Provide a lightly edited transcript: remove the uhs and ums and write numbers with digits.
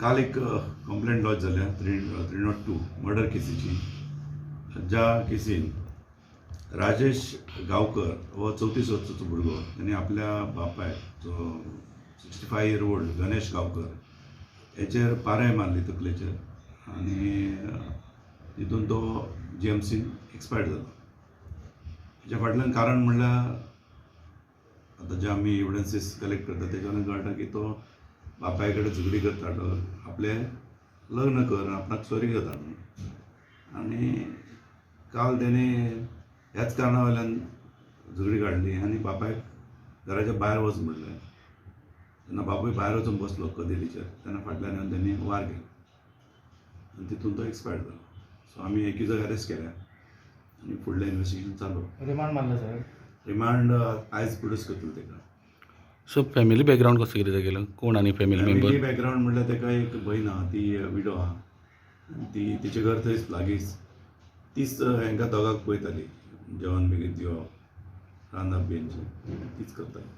काल एक complaint lodge जाल्या 302 मर्डर केसीची, ज्या केसीन राजेश गांवकर हो 34 वर्साचो भुरगो, तेणी आपल्या बापायक जो 65 year old Ganesh Gaonkar हेचेर पारय मारली तकलेचेर आनी तितून तो जीएमसीन एक्सपायर्ड जालो. हेच्या फाटल्यान कारण म्हणल्यार, आतां जे आमी एविडन्सीस कलेक्ट करता तेज्यान कळटा की तो बापाय कडेन झगडी करतालो, आपलें लग्न कर, आपणाक सोयरीक जाता म्हणून. आनी काल तेणें ह्याच कारणा वयल्यान झगडी काडली आनी बापायक घराच्या भायर वच म्हणलें. तेन्ना बापूय भायर वचून बसलो कदेलीचेर, तेन्ना फाटल्यान येवन तेणी वार केलो आनी तितून तो एक्सपायर्ड जालो. सो आमी एक्युजाक अरेस्ट केल्या आनी फुडलें इन्वेस्टिगेशन चालू. रिमांड मारला सर? रिमांड आयज प्रोड्यूस करतले ताका. सो फॅमिली बॅकग्रावंड कसो कितें तेगेलो? कोण आनी फॅमिली फॅमिली मेंबर? बॅकग्रावंड म्हणल्यार ताका एक भयण आहा, ती विडो आहा आनी ती तिचें घर थंयच लागींच. तीच हांकां दोगांक पळयताली, जेवण बेगीन दिवप, रांदप बी हेंचें तीच करताली.